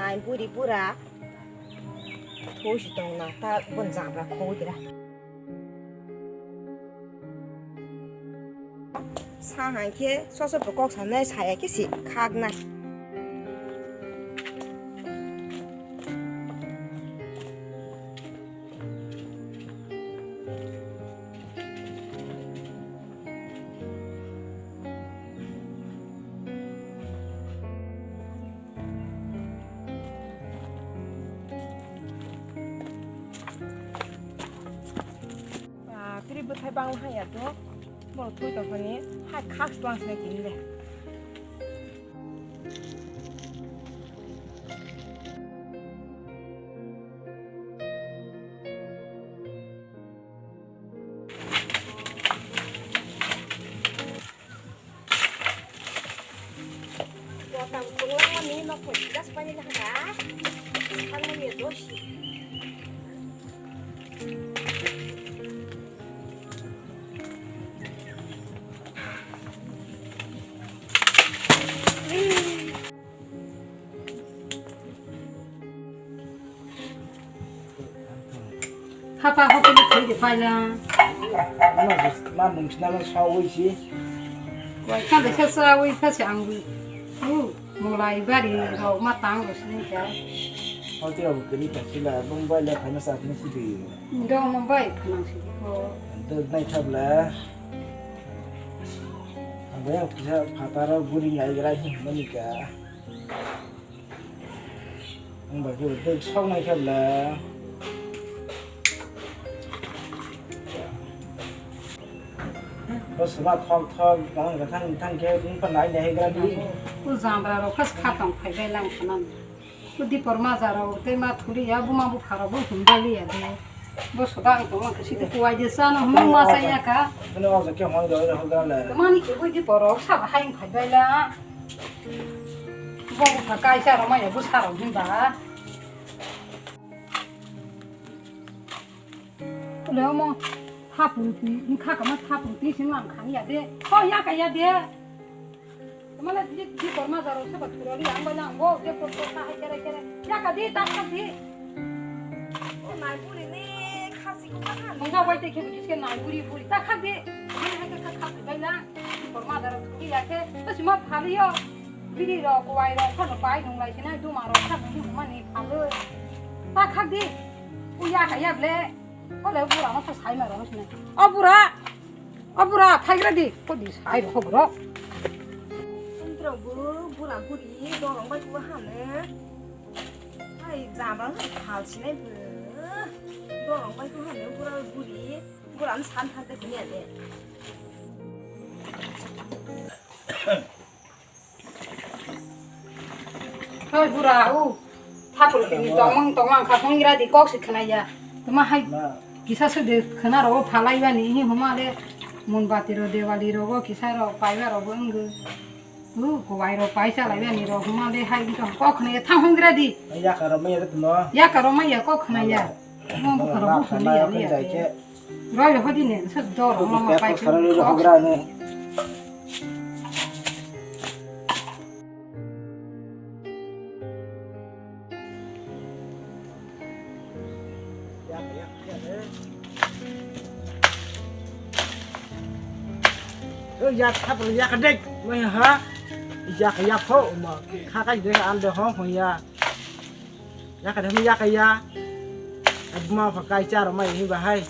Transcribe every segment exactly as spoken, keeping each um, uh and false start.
Ai buri bura thoi si tong na ta bon jabra khoi dira. Sa hai khe soso bo kok sanai saya khe si khak na. Bapre, bwthai bang hai ya to. Borok thoi tong phani hai khak twang se kini le. Botang punglang mani nok pun gas pani lah dah. Kan mani dosi. Hapa hopi ni thoi de paila. Ano ma mung sina ma sawi si. Wai kan de sa sawi sa si ang bu. Bu mulai bari rok ma tang ro sini ka. Hopi abu kini ka sila bung bai le khana sa kini si di. Ndo Mumbai khanang si ko. Ndo nai thab la. Ang bayang kisa phataro guri ngai gra si mani ka. Ang bai khe tek sok nai khe bla. Bo sma thok thok, tang thang thang khe wng pa nai nai gra di. Ku jambra rok khas kha tong phai bai lang khanan. Ku dipor ma jaro tei ma thuli ya, buma bupha rok bo hum bai li ya de. Bo soda ang tong khe sidi kuwai de sa no hum ma sa ya ka. Ani o ke hoi do ro ga le. Mani khe bui dipor rok sa hai phai bai la. Bo bupha kaisa rok ma ya bu sa rok hum ba. Kule omo thapung twi, wngkha kama thapung twi sing lang khang ya de. Ho ya ka ya de. Kama le di, di korma jaro se ba thuroli ang bai lang bo, de por por ta hai kere kere. Ya ka di, ta kha di. O nai buri ni khasi ko ma kha. Mungga bai te khe buri ke nai buri buri. Ta kha di. Hai hai ka kha bai lang. Di korma jaro thuroli ya khe. Ta sima phali yo. Biri rok, kuwai rok, phano pai nung lai sinai, duma rok, phano nung mani phalo. Ta khak di. U ya ka ya ble. Ole bura no sai ma rok sinai. O bura. O bura, phaigra di. Ko di sai rok bura. Untrok bu bura buri dorong bai kuwa hane. Hai jabra phal sinai bu. Dorong bai kuwa hane bura buri. Bura no san thak de kini ade. Hoi bura, u thapul kini tongmang tongmang kha, hwngra di kok se khwnaya. Tuma hai kisa se de khwna rogo phalai bani, hi huma le munbati ro, dewali rogo kisa ro paiba rogo wngwi. U kuwai ro paisa lai bani ro huma le hai wngkha kok khwnaya, thang hwngra di. Yakaro maya tuma. Yakaro maya kok khwnaya. Mo bukha rok bo hwnwi ya, ya. Roi rok hodi ne, sa dor rok ma pai. Yak thap yak dek, mai ha. Yak yak ho ma. Kha kai de an de ho ho ya. Yakha de yakha ya. Buma pha kai charo mai hi bahai.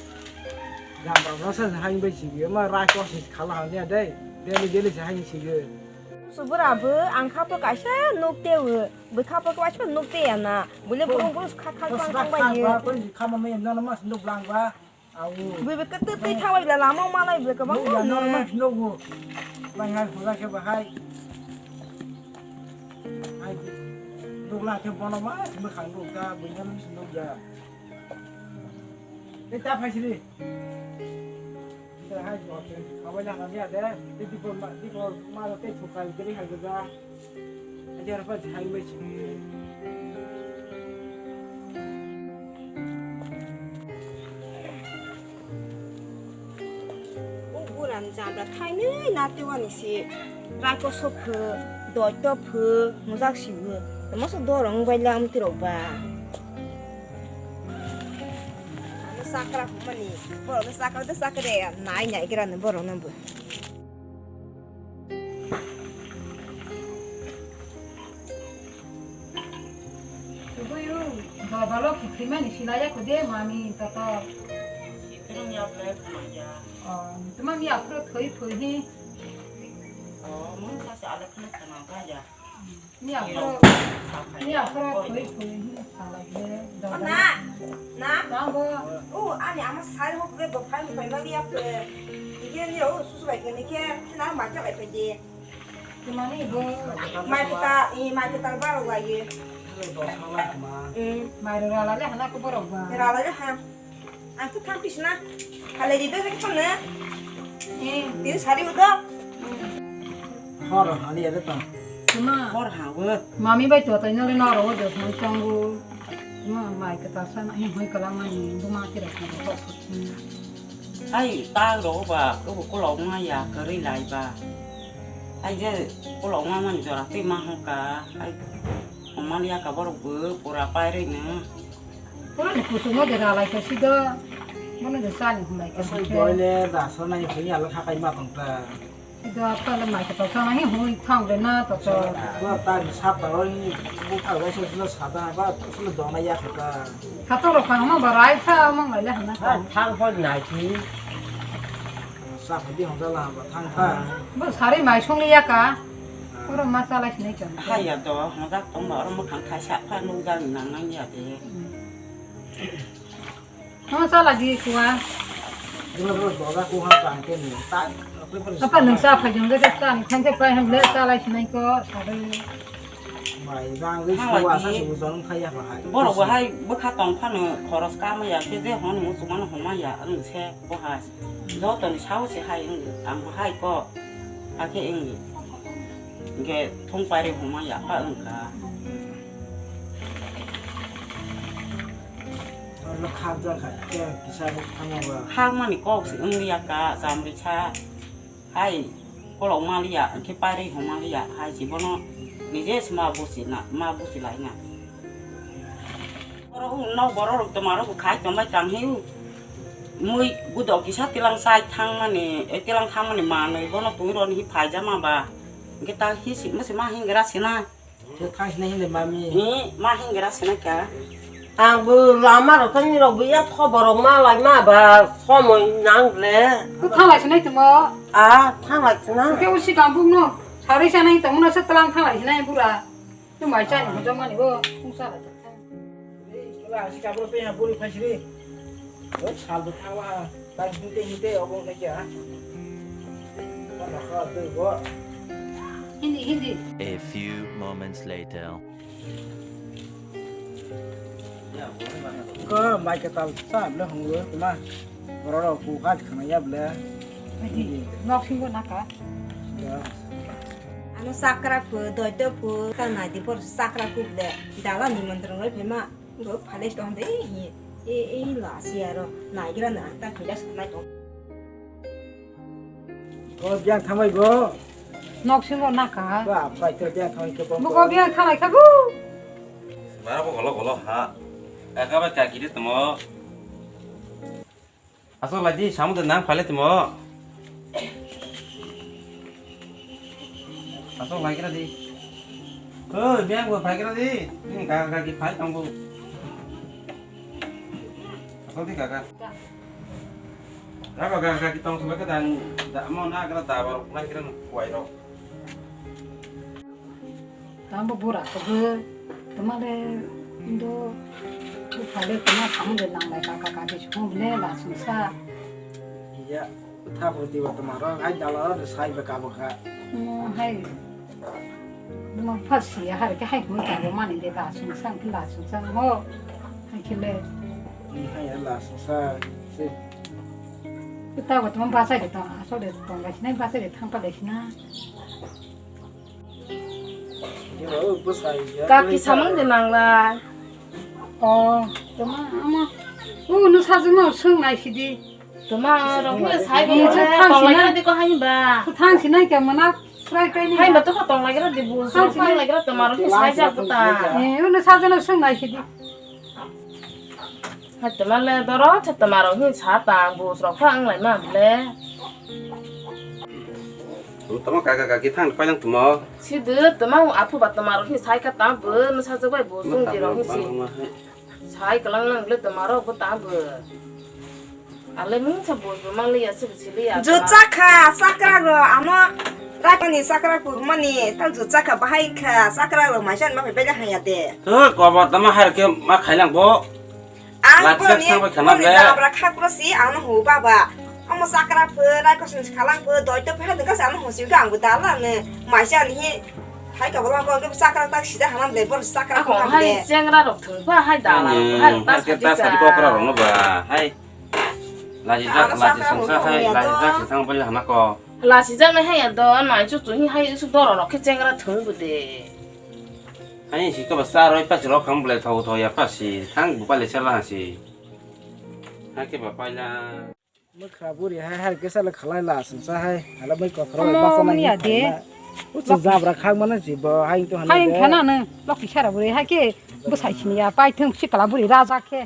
Jam rok no sa hai bai si ma rai ko si khala ha ne dai. Deli deli sa hai si ge. Subura bu ang kha pho kaisa nuk te u. Bu kha pho kaisa nuk te ya na. Bule burung burung kha kha kha kha bai ye. Ko si kha ma me na ma nuk lang ba. Bui bui kwtwi twi thangbai bla lama o malai bla kwbang. Nukya no ma sinogo. Langai hura khe bahai. Ai dugla khe bono ma simi khang dukta buino no sinokya. Tei ta phaisiri. Tei hai jok khe khabai langa ya de. Tei dipor ma dipor ma tei thukai gri hai gja. O buran jabra thainwi na tewani se raiko sopho, doito pho, mujak sibo. Masa dorong bai lam tirok ba. Ano sakra mani, borok no sakra de sakre, nai nai kira no borok no bo. Kubuyu, baba lo kikri mani silaya kude mami toto. Kikri ya ble kama ya. Oh, tuma mi apro thoi thoi hi. Oh, mun sa se ale khna khna ka ya. Ni aphro, ni aphro thoi thoi hi salai le. Na, na. Na bo. O, ani ama sai mo kre bo phai phai ma liya kre. Ike ni o susu bai kre ni ke, na ma ke bai phai de. Kimani bo. Mai kita, i mai kita bar wa ye. Mm. Mai ro la le hana ko borok ba. Ra la le ha. Ang khe thang pisna. Halai di doi khe thang na. Eh, tini sari udo. Hor hali ada tong. Tuma. Hor ha we. Mami bai to tai nole noro wo dos mo tongo. Tuma mai ka ta sana hi hoi kala mani buma kira ka ko ko. Ai ta ro ba ko ko lo ma ya ka ri lai ba. Ai je ko lo ma mani jora twi ma ho ka. Ai. Oman ya ka borok bo pura pai ri ne. Pura ni kusuk no de ralai ka sido. Bono de sani hulai ka. Asai doi le da so nai hoi ya lo thakai ma tong ta. Sido apa le mai ka to sana hi hoi thang de na to to. Bo ta ni sap ta roi bu ka wai so so sa ta ba so do na ya ka ta. Ka to ro ka ma ba rai tha ma ngai le na ta. Thang hoi nai ki. Sa hoi di hong da la ba thang tha. Bo sari mai song le ya ka. Oro ma chalai sinai chong. Haya do, hojak tongma oro mwkhang thaisa pha nukjak nang nang ya de. No chala di kuwa. Dula dula doga kuha tang ke ni. Ta, apa nung sa pha jong de ta ni thang ke pai ham le chalai sinai ko, sari. Mai jang le kuwa sa su jong thaya ba hai. Borok bo hai bwkha tong phano khoros kama ya, ke je hon muchung mano homa ya, ang se bo hai. Joto ni sao se hai ang bo hai ko. Hakhe ang. Hingke thung pairi huma ya pa wngkha. Ano khakjak kha, khe kisa bo thangma ba. Khakmani kok se wngya ka, chamrisa. Hai, kolok maliya, hingke pairi huma liya, hai se bono nije se ma busi na, ma busi lai na. Borok nok borok rok tongma rok khai tongbai tang hiu. Mui gudok kisa tilang chai thangmani, eh, tilang thangmani manwi bono twi roni hi phaijama ba. Hingke ta hi si, masi ma hingra sina. Khe thang sina hinde mami. Hi, ma hingra sina kya? Ang bo lama rok tang rok bo ya khoborok ma lai ma ba somoi nang le. Ko thanglai sinai tongmo. A, thanglai sina. Ke usi kambung no. Sari sanai tongmo se tilang thanglai sinai bura. Tu mai chani hojom mani bo, kung sa lai. Ei, kela asi kabro pe ha buri phai siri. Oi, sal bo thawa, tang hinte hinte obong khe kya. Wala kha tu bo. Hindi, hindi. A few moments later. Ko mai ka tal sa le hong lo ma. Borok rok buphang khna ya ble. Nok singo naka. Ya. Ano sakra phu, doito phu, ta nai di por sakra phu ble. Dala ni mantra roi phema. Go phale tong de hi. E, e, la si aro. Nai gira na ta khila sa nai tong. O biang thamai bo. Nok singo naka. Ba, bai to biang thamai ke bo. Bo go biang thamai kha bu. Bara bo golo golo ha. Aka ba kaki de tamo. Asok lai di, samung de nang phai lai timo. Asok lai kira di. Oi, biang bo phai kira di. Ini kaka kaki phai tong bo. Asok di kaka. Raba kaka kaki tong sumai kata da mo na kata da bar lai kira kuai rok. Tambo bura kogo, tamale indo, uphale tama samung de nanglai kaka kaki sukung le la sungsa. Iya, thabu tiwa tamaro, hai dala de sai be kabo kha. Mo hai, mo phas ya har ke hai mo kabo mani de la sungsa, la sungsa mo, hai kile. Ni hai la sungsa, se. Kita ko tama basa de tama, asok de tong lai sinai basa de thang pa lai sinai. Kaki samung de nangla. Oh, tama ama. U no sajung no sung nai sidi. Tama rok ni sai bo. Ni thang sinai de ko hai ba. Thang sinai ke mana. Hai ba to kha tong lagira di bu, so phang lagira to maro hi sai jak ta. Eh, uno sa jana sung nai sidi. Hai to male doro cha to maro hi sa ta bu, so phang lai ma le. Tamo kaka kaki thang palang tamo. Sidi to ma apu ba to maro hi sai ka ta bu, no sa jak bai bu sung di ro hi si. Sai kalang nang le to maro bo ta bo. Ale mung sa bo bo mang le ya se si le ya. Ju chakha sakra ro amo rakoni sakra kurmani ta ju chakha bahai kha sakra ro maisan ma bai haya de. To kobo tamo har ke ma khailang bo. Ang Lati ko jak ni sang bai khanam ko ni le. Jabra khak ro si ang no hu baba. Amo sakra pho rai ko sung khalang pho doi to pha de ka sa no hu si ka ang bo dala ne maisa ni hi. Hai ka bolang ko ke sakra tak sida hanam de bor sakra ko Ako ham hai de. Chengra rok thung pha hai dala Ani, hai ta hai ke ta sa di ko kra rong ba. Hai. Laji jak, Ano laji sakra sangsa mo hai, ya laji to. Jak sangsa bali hana ko. Lasi jak na hai ya do nai chu chu hi hai su doro rok khe chengra thung bu de. Hai si ko ba sa roi pa si rok kham ble thau thau ya pa si thang bu pa le sela si. Ha ke ba pa la. Mukha buri hai hai kesa le khalai la sungsa hai. Hala mai kothoro Omo, basa nang mani ade. Uchu jabra khak mana si bo hai to Hai hana khana de. No, loki sara buri hai ke bwsai sini ya pai thung sikla buri raja khe.